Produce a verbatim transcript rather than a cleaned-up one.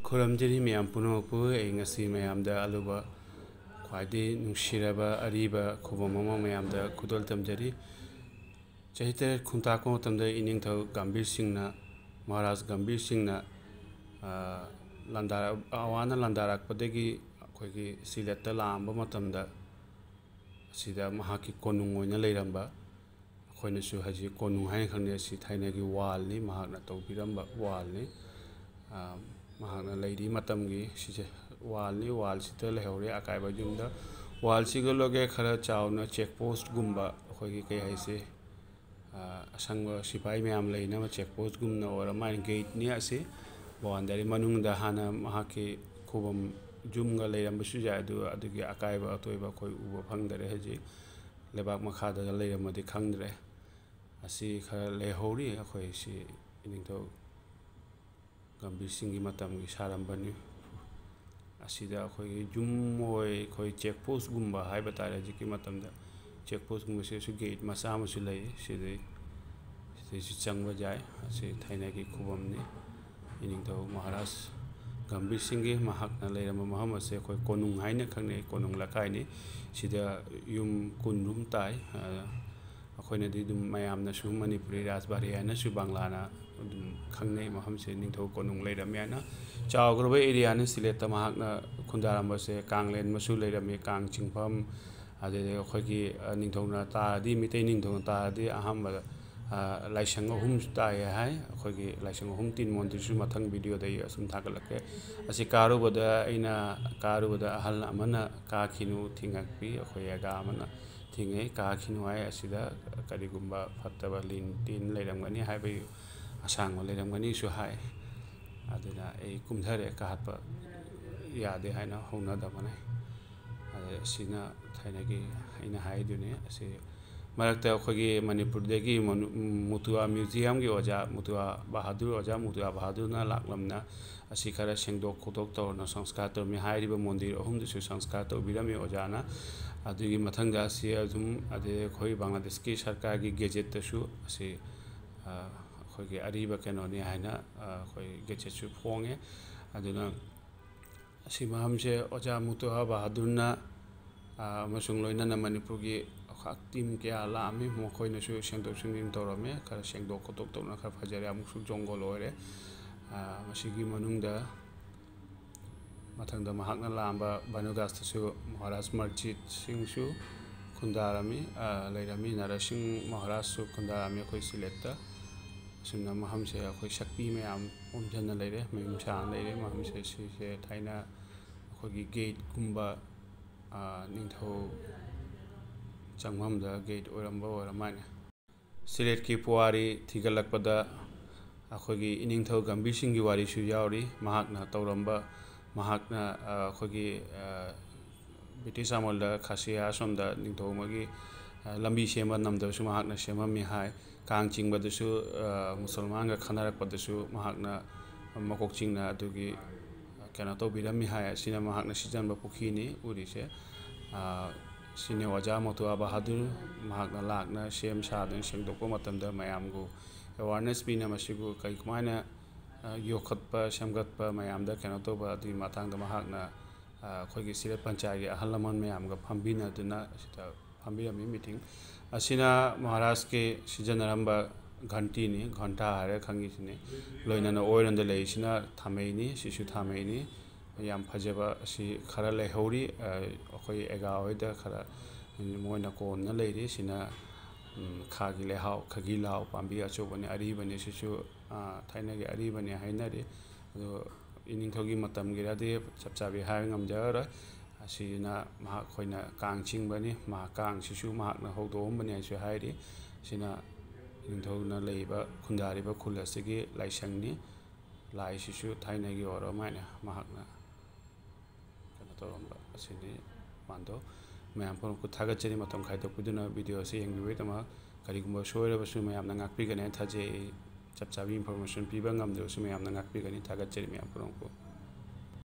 ꯈꯨꯔꯨꯝꯖꯔꯤ ꯃꯌꯥꯝ ꯄꯨꯝꯅꯃꯛꯄꯨ꯫ ꯑꯩ ꯉꯁꯤ ꯃꯌꯥꯝꯗ ꯑꯂꯨꯕ, ꯈ꯭ꯋꯥꯏꯗꯒꯤ ꯅꯨꯡꯁꯤꯔꯕ ꯑꯔꯤꯕ ꯈꯨꯕꯝ ꯑꯃ ꯃꯌꯥꯝꯗ ꯈꯨꯗꯣꯜ ꯇꯝꯖꯔꯤ꯫ ꯆꯍꯤ ꯇꯔꯦꯠ ꯈꯨꯟꯇꯥꯛꯄ ꯃꯇꯝꯗ ꯏꯅꯤꯡꯊꯧ ꯒꯝꯚꯤꯔ ꯁꯤꯡꯅ, ꯃꯍꯥꯔꯥꯖ ꯒꯝꯚꯤꯔ ꯁꯤꯡꯅ, ꯑ, ꯂꯥꯟꯗꯥꯔꯛ-, ꯑꯋꯥꯅ ꯂꯥꯟꯗꯥꯔꯛꯄꯗꯒꯤ ꯑꯩꯈꯣꯏꯒꯤ ꯁꯤꯂꯦꯠꯇ ꯂꯥꯛꯑꯝꯕ ꯃꯇꯝꯗ, ꯑꯁꯤꯗ ꯃꯍꯥꯛꯀꯤ ꯀꯣꯅꯨꯡ ꯑꯣꯏꯅ ꯂꯩꯔꯝꯕ, ꯑꯩꯈꯣꯏꯅꯁꯨ ꯍꯧꯖꯤꯛ ꯀꯣꯅꯨꯡ ꯍꯥꯏꯅ ꯈꯪꯅꯩ꯫ ꯑꯁꯤ ꯊꯥꯏꯅꯒꯤ ꯋꯥꯜꯅꯤ, ꯃꯍꯥꯛꯅ ꯇꯧꯕꯤꯔꯝꯕ ꯋꯥꯜꯅꯤ꯫ ꯑ, ꯃꯍꯥꯛꯅ ꯂꯩꯔꯤ ꯃꯇꯝꯒꯤ ꯁꯤꯁꯦ ꯋꯥꯜꯅꯤ꯫ ꯋꯥꯜꯁꯤꯗ ꯂꯩꯍꯧꯔꯦ ꯑꯀꯥꯏꯕ ꯌꯨꯝꯗ꯫ ꯋꯥꯜꯁꯤꯒ ꯂꯣꯏꯒꯦ ꯈꯔ ꯆꯥꯎꯅ ꯆꯦꯛ ꯄꯣꯁꯒꯨꯝꯕ, ꯑꯩꯈꯣꯏꯒꯤ ꯀꯩ ꯍꯥꯏꯁꯦ, ꯑ, ꯑꯁꯪꯕ ꯁꯤꯐꯥꯏ ꯃꯌꯥꯝ ꯂꯩꯅꯕ ꯆꯦꯛ ꯄꯣꯁꯒꯨꯝꯅ ꯑꯣꯏꯔ ꯃꯥꯜꯂꯦ꯫ ꯒꯦꯠꯅꯤ ꯑꯁꯤ꯫ ꯕꯥꯎꯟꯗꯔꯤ ꯃꯅꯨꯡꯗ ꯍꯥꯟꯅ ꯃꯍꯥꯛꯀꯤ ꯈꯨꯕꯝ ꯌꯨꯝꯒ ꯂꯩꯔꯝꯕꯁꯨ ꯌꯥꯏ, ꯑꯗꯨ ꯑꯗꯨꯒꯤ ꯑꯀꯥꯏꯕ ꯑꯇꯣꯏꯕ ꯑꯩꯈꯣꯏ ꯎꯕ ꯐꯪꯗꯔꯦ ꯍꯧꯖꯤꯛ꯫ ꯂꯩꯕꯥꯛ ꯃꯈꯥꯗꯒ ꯂꯩꯔꯝꯃꯗꯤ ꯈꯪꯗ꯭ꯔꯦ꯫ ꯑꯁꯤ ꯈꯔ ꯂꯩꯍꯧꯔꯤ ꯑꯩꯈꯣꯏ ꯁꯤ ꯏꯅꯤꯡꯊꯧ ꯒꯝꯚꯤꯔ ꯁꯤꯡꯒꯤ ꯃꯇꯝꯒꯤ ꯁꯥꯔꯝꯕꯅꯤ꯫ ꯑꯁꯤꯗ ꯑꯩꯈꯣꯏꯒꯤ ꯌꯨꯝ ꯑꯣꯏ, ꯑꯩꯈꯣꯏ ꯆꯦꯛ ꯄꯣꯁꯒꯨꯝꯕ ꯍꯥꯏꯕ ꯇꯥꯔꯦ, ꯍꯧꯖꯤꯛꯀꯤ ꯃꯇꯝꯗ ꯆꯦꯛ ꯄꯣꯁꯒꯨꯝꯕꯁꯤꯁꯨ ꯒꯦꯠ ꯃꯆꯥ ꯑꯃꯁꯨ ꯂꯩ꯫ ꯁꯤꯗꯩ, ꯁꯤꯗꯩꯁꯨ ꯆꯪꯕ ꯌꯥꯏ꯫ ꯑꯁꯤ ꯊꯥꯏꯅꯒꯤ ꯈꯨꯕꯝꯅꯤ꯫ ꯏꯅꯤꯡꯊꯧ ꯃꯍꯥꯔꯥꯖ ꯒꯝꯚꯤꯔ ꯁꯤꯡꯒꯤ ꯃꯍꯥꯛꯅ ꯂꯩꯔꯝꯕ ꯃꯐꯝ ꯑꯁꯦ ꯑꯩꯈꯣꯏ ꯀꯣꯅꯨꯡ ꯍꯥꯏꯅ ꯈꯪꯅꯩ, ꯀꯣꯅꯨꯡ ꯂꯩꯀꯥꯏꯅꯤ꯫ ꯁꯤꯗ ꯌꯨꯝ ꯀꯨꯟꯔꯣꯝ ꯇꯥꯏ꯫ ꯑ, ꯑꯩꯈꯣꯏꯅꯗꯤ ꯑꯗꯨꯝ ꯃꯌꯥꯝꯅꯁꯨ ꯃꯅꯤꯄꯨꯔꯤ ꯔꯥꯖꯕꯥꯔꯤ ꯍꯥꯏꯅꯁꯨ ꯕꯪꯂꯥꯅ ꯑꯗꯨꯝ ꯈꯪꯅꯩ ꯃꯐꯝꯁꯦ, ꯅꯤꯡꯊꯧ ꯀꯣꯅꯨꯡ ꯂꯩꯔꯝꯃꯦ ꯍꯥꯏꯅ꯫ ꯆꯥꯎꯈ꯭ꯔꯕ ꯑꯦꯔꯤꯌꯥꯅꯤ ꯁꯤꯂꯦꯠꯇ ꯃꯍꯥꯛꯅ ꯈꯨꯟꯗꯥꯔꯝꯕꯁꯦ꯫ ꯀꯥꯡꯂꯦꯟ ꯑꯃꯁꯨ ꯂꯩꯔꯝꯃꯤ, ꯀꯥꯡ ꯆꯤꯡꯐꯝ꯫ ꯑꯗꯨꯗꯒꯤ ꯑꯩꯈꯣꯏꯒꯤ, ꯑ, ꯅꯤꯡꯊꯧꯅ ꯇꯥꯔꯗꯤ, ꯃꯤꯇꯩ ꯅꯤꯡꯊꯧꯅ ꯇꯥꯔꯗꯤ ꯑꯍꯥꯟꯕꯗ, ꯑ, ꯂꯥꯏꯁꯪ ꯑꯍꯨꯝꯁꯨ ꯇꯥꯏ ꯍꯥꯏ꯫ ꯑꯩꯈꯣꯏꯒꯤ ꯂꯥꯏꯁꯪ ꯑꯍꯨꯝ ꯇꯤꯟ ꯃꯣꯟꯗꯨꯁꯨ ꯃꯊꯪ ꯚꯤꯗꯤꯑꯣꯗ ꯑꯩ ꯑꯁꯨꯝ ꯊꯥꯒꯠꯂꯛꯀꯦ꯫ ꯑꯁꯤ ꯀꯥꯔꯨꯕꯗ ꯑꯩꯅ, ꯀꯥꯔꯨꯕꯗ ꯑꯍꯜ ꯑꯃꯅ ꯀꯥꯈꯤꯅꯨ ꯊꯤꯡꯉꯛꯄꯤ, ꯑꯩꯈꯣꯏ ꯑꯒꯥ ꯑꯃꯅ ꯊꯤꯡꯉꯦ, ꯀꯥꯈꯤꯅꯨ ꯍꯥꯏ꯫ ꯑꯁꯤꯗ ꯀꯔꯤꯒꯨꯝꯕ ꯐꯠꯇꯕ ꯂꯤꯟ ꯇꯤꯟ ꯂꯩꯔꯝꯒꯅꯤ ꯍꯥꯏꯕꯒꯤ ꯑꯁꯥꯡꯕ ꯂꯩꯔꯝꯒꯅꯤꯁꯨ ꯍꯥꯏ꯫ ꯑꯗꯨꯅ ꯑꯩ ꯀꯨꯝꯊꯔꯦ, ꯀꯥꯈꯠꯄ ꯌꯥꯗꯦ ꯍꯥꯏꯅ ꯍꯧꯅꯗꯕꯅꯦ꯫ ꯑꯗ ꯑꯁꯤꯅ ꯊꯥꯏꯅꯒꯤ ꯑꯩꯅ ꯍꯥꯏꯗꯨꯅꯤ꯫ ꯑꯁꯤ ꯃꯔꯛꯇ ꯑꯩꯈꯣꯏꯒꯤ ꯃꯅꯤꯄꯨꯔꯗꯒꯤ ꯃꯅꯨ-, ꯃꯨꯇꯨꯋꯥ ꯃ꯭ꯌꯨꯖꯤꯌꯝꯒꯤ ꯑꯣꯖꯥ ꯃꯨꯇꯨꯋꯥ ꯕꯍꯥꯗꯨꯔ, ꯑꯣꯖꯥ ꯃꯨꯇꯨꯋꯥ ꯕꯍꯥꯗꯨꯔꯅ ꯂꯥꯛꯂꯝꯅ ꯑꯁꯤ ꯈꯔ ꯁꯦꯡꯗꯣꯛ ꯈꯣꯠꯇꯣꯛ ꯇꯧꯔꯅ ꯁꯪꯁꯀꯥꯔ ꯇꯧꯔꯝꯃꯤ꯫ ꯍꯥꯏꯔꯤꯕ ꯃꯟꯗꯤꯔ ꯑꯍꯨꯝꯗꯨꯁꯨ ꯁꯪꯁꯀꯥꯔ ꯇꯧꯕꯤꯔꯝꯃꯤ ꯑꯣꯖꯥꯅ꯫ ꯑꯗꯨꯒꯤ ꯃꯊꯪꯗ ꯑꯁꯤ ꯑꯗꯨꯝ, ꯑꯗꯩ ꯑꯩꯈꯣꯏ ꯕꯪꯒ꯭ꯂꯥꯗꯦꯁꯀꯤ ꯁꯔꯀꯥꯔꯒꯤ ꯒꯦꯖꯦꯠꯇꯁꯨ ꯑꯁꯤ, ꯑ, ꯑꯩꯈꯣꯏꯒꯤ ꯑꯔꯤꯕ ꯀꯩꯅꯣꯅꯤ ꯍꯥꯏꯅ, ꯑ, ꯑꯩꯈꯣꯏ ꯒꯦꯖꯦꯠꯁꯨ ꯐꯣꯡꯉꯦ꯫ ꯑꯗꯨꯅ ꯑꯁꯤ ꯃꯐꯝꯁꯦ ꯑꯣꯖꯥ ꯃꯨꯇꯨꯍꯥ ꯕꯍꯥꯗꯨꯔꯅ, ꯑ, ꯑꯃꯁꯨꯡ ꯂꯣꯏꯅꯅ ꯃꯅꯤꯄꯨꯔꯒꯤ ꯇꯤꯝ ꯀꯌꯥ ꯂꯥꯛꯑꯝꯃꯤ꯫ ꯃꯈꯣꯏꯅꯁꯨ ꯁꯦꯡꯗꯣꯛ ꯁꯦꯡꯖꯤꯟ ꯇꯧꯔꯝꯃꯦ꯫ ꯈꯔ ꯁꯦꯡꯗꯣꯛ ꯈꯣꯠꯇꯣꯛ ꯇꯧꯅ ꯈꯔ ꯐꯖꯔꯦ꯫ ꯑꯃꯨꯛꯁꯨ ꯖꯣꯡꯒꯣꯜ ꯑꯣꯏꯔꯦ꯫ ꯑ, ꯃꯁꯤꯒꯤ ꯃꯅꯨꯡꯗ ꯃꯊꯪꯗ ꯃꯍꯥꯛꯅ ꯂꯥꯛꯑꯝꯕ ꯚꯥꯅꯨꯗꯥꯁꯇꯁꯨ ꯃꯍꯥꯔꯥꯖ ꯃꯔꯖꯤꯠ ꯁꯤꯡꯁꯨ ꯈꯨꯟꯗꯥꯔꯝꯃꯤ, ꯑ, ꯂꯩꯔꯝꯃꯤ꯫ ꯅꯔꯁꯤꯡ ꯃꯍꯥꯔꯥꯖꯁꯨ ꯈꯨꯟꯗꯥꯔꯝꯃꯤ ꯑꯩꯈꯣꯏ ꯁꯤꯂꯦꯠꯇ꯫ ꯑꯁꯨꯝꯅ ꯃꯐꯝꯁꯦ ꯑꯩꯈꯣꯏ ꯁꯛꯇꯤ ꯃꯌꯥꯝ ꯑꯣꯝꯁꯤꯟꯅ ꯂꯩꯔꯦ, ꯃꯌꯨꯝ ꯁꯥꯅ ꯂꯩꯔꯦ꯫ ꯃꯐꯝꯁꯦ ꯁꯤꯁꯦ ꯊꯥꯏꯅ ꯑꯩꯈꯣꯏꯒꯤ ꯒꯦꯠꯀꯨꯝꯕ, ꯑ, ꯅꯤꯡꯊꯧ ꯆꯪꯐꯝꯗ ꯒꯦꯠ ꯑꯣꯏꯔꯝꯕ ꯑꯣꯏꯔ ꯃꯥꯜꯂꯦ꯫ ꯁꯤꯂꯦꯠꯀꯤ ꯄꯨꯋꯥꯔꯤ ꯊꯤꯒꯠꯂꯛꯄꯗ ꯑꯩꯈꯣꯏꯒꯤ ꯏꯅꯤꯡꯊꯧ ꯒꯝꯚꯤꯔ ꯁꯤꯡꯒꯤ ꯋꯥꯔꯤꯁꯨ ꯌꯥꯎꯔꯤ꯫ ꯃꯍꯥꯛꯅ ꯇꯧꯔꯝꯕ, ꯃꯍꯥꯛꯅ, ꯑ, ꯑꯩꯈꯣꯏꯒꯤ, ꯑ, ꯕ꯭ꯔꯤꯇꯤꯁ ꯑꯃꯜꯗ ꯈꯥꯁꯤꯌꯥ ꯑꯁꯣꯝꯗ ꯅꯤꯡꯊꯧ ꯑꯃꯒꯤ, ꯑ, ꯂꯝꯕꯤ ꯁꯦꯝꯕ ꯅꯝꯗꯕꯁꯨ ꯃꯍꯥꯛꯅ ꯁꯦꯝꯃꯝꯃꯤ ꯍꯥꯏ꯫ ꯀꯥꯡ ꯆꯤꯡꯕꯗꯁꯨ, ꯑ, ꯃꯨꯁꯜꯃꯥꯟꯒ ꯈꯟꯅꯔꯛꯄꯗꯁꯨ ꯃꯍꯥꯛꯅ ꯃꯀꯣꯛ ꯆꯤꯡꯅ ꯑꯗꯨꯒꯤ ꯀꯩꯅꯣ ꯇꯧꯕꯤꯔꯝꯃꯤ ꯍꯥꯏ꯫ ꯑꯁꯤꯅ ꯃꯍꯥꯛꯅ ꯁꯤꯖꯤꯟꯅꯕ ꯄꯨꯈ꯭ꯔꯤꯅꯤ ꯎꯔꯤꯁꯦ꯫ ꯑ, ꯁꯤꯅꯤ ꯑꯣꯖꯥ ꯃꯣꯇꯨꯋꯥ ꯕꯍꯥꯗꯨꯔ, ꯃꯍꯥꯛꯅ ꯂꯥꯛꯅ ꯁꯦꯝ ꯁꯥꯗꯨꯅ ꯁꯦꯡꯗꯣꯛꯄ ꯃꯇꯝꯗ ꯃꯌꯥꯝꯕꯨ ꯑꯦꯋꯥꯔꯅꯦꯁ ꯄꯤꯅ ꯃꯁꯤꯕꯨ ꯀꯔꯤ ꯀꯃꯥꯏꯅ, ꯑ, ꯌꯣꯛꯈꯠꯄ, ꯁꯦꯝꯒꯠꯄ, ꯃꯌꯥꯝꯗ ꯀꯩꯅꯣ ꯇꯧꯕ ꯑꯗꯨꯒꯤ ꯃꯇꯥꯡꯗ ꯃꯍꯥꯛꯅ, ꯑ, ꯑꯩꯈꯣꯏꯒꯤ ꯁꯤꯔꯦꯠ ꯄꯟꯆꯥꯌꯠꯒꯤ ꯑꯍꯜ ꯂꯃꯟ ꯃꯌꯥꯝꯒ ꯐꯝꯕꯤꯅꯗꯨꯅ ꯁꯤꯗ ꯐꯝꯕꯤꯔꯝꯃꯤ ꯃꯤꯇꯤꯡ꯫ ꯑꯁꯤꯅ ꯃꯍꯥꯔꯥꯖꯀꯤ ꯁꯤꯖꯤꯟꯅꯔꯝꯕ ꯘꯟꯇꯤꯅꯤ, ꯘꯟꯇꯥ ꯍꯥꯏꯔ ꯈꯪꯉꯤꯁꯤꯅꯤ꯫ ꯂꯣꯏꯅꯅ ꯑꯣꯏꯔꯣꯝꯗ ꯂꯩꯔꯤꯁꯤꯅ ꯊꯥꯃꯩꯅꯤ, ꯁꯤꯁꯨ ꯊꯥꯃꯩꯅꯤ꯫ ꯌꯥꯝ ꯐꯖꯕ ꯑꯁꯤ ꯈꯔ ꯂꯩꯍꯧꯔꯤ, ꯑ, ꯑꯩꯈꯣꯏ ꯑꯦꯒꯥ ꯍꯣꯏꯗ ꯈꯔ ꯃꯣꯏꯅ ꯀꯣꯟꯅ ꯂꯩꯔꯤ꯫ ꯁꯤꯅ, ꯎꯝ, ꯈꯥꯒꯤ ꯂꯩꯍꯥꯎ, ꯈꯥꯒꯤ ꯂꯥꯎ ꯄꯥꯝꯕꯤ ꯑꯆꯧꯕꯅꯤ, ꯑꯔꯤꯕꯅꯤ꯫ ꯁꯤꯁꯨ, ꯑ, ꯊꯥꯏꯅꯒꯤ ꯑꯔꯤꯕꯅꯤ ꯍꯥꯏꯅꯔꯤ꯫ ꯑꯗꯣ ꯏꯅꯤꯡꯊꯧꯒꯤ ꯃꯇꯝꯒꯤꯔꯗꯤ ꯆꯞ ꯆꯥꯕꯤ ꯍꯥꯏꯕ ꯉꯝꯖꯔꯔꯣꯏ꯫ ꯑꯁꯤꯅ ꯃꯍꯥꯛ ꯑꯩꯈꯣꯏꯅ ꯀꯥꯡ ꯆꯤꯡꯕꯅꯤ, ꯃꯍꯥꯛ ꯀꯥꯡꯁꯤꯁꯨ ꯃꯍꯥꯛꯅ ꯍꯧꯗꯣꯛꯑꯝꯕꯅꯤ ꯍꯥꯏꯁꯨ ꯍꯥꯏꯔꯤ꯫ ꯁꯤꯅ ꯏꯅꯤꯡꯊꯧꯅ ꯂꯩꯕ ꯈꯨꯟꯗꯥꯔꯤꯕ ꯈꯨꯜ ꯑꯁꯤꯒꯤ ꯂꯥꯏꯁꯪꯅꯤ꯫ ꯂꯥꯏꯁꯤꯁꯨ ꯊꯥꯏꯅꯒꯤ ꯑꯣꯏꯔ ꯃꯥꯏꯅ ꯃꯍꯥꯛꯅ ꯀꯩꯅꯣ ꯇꯧꯔꯝꯕ ꯑꯁꯤꯅꯤ꯫ ꯃꯥꯟꯗꯣ ꯃꯌꯥꯝ ꯄꯨꯝꯅꯃꯛꯄꯨ ꯊꯥꯒꯠꯆꯔꯤ ꯃꯇꯝ ꯈꯥꯏꯗꯣꯛꯄꯤꯗꯨꯅ ꯚꯤꯗꯤꯑꯣ ꯑꯁꯤ ꯌꯦꯡꯕꯤꯕꯒꯤꯗꯃꯛ꯫ ꯀꯔꯤꯒꯨꯝꯕ ꯁꯣꯏꯔꯕꯁꯨ ꯃꯌꯥꯝꯅ ꯉꯥꯛꯄꯤꯒꯅꯤ ꯍꯥꯏꯅ ꯊꯥꯖꯩ꯫ ꯑꯩ ꯆꯞ ꯆꯥꯕꯤ ꯏꯟꯐꯣꯔꯃꯦꯁꯟ ꯄꯤꯕ ꯉꯝꯗ꯭ꯔꯕꯁꯨ ꯃꯌꯥꯝꯅ ꯉꯥꯛꯄꯤꯒꯅꯤ꯫ ꯊꯥꯒꯠꯆꯔꯤ ꯃꯌꯥꯝ ꯄꯨꯝꯅꯃꯛꯄꯨ꯫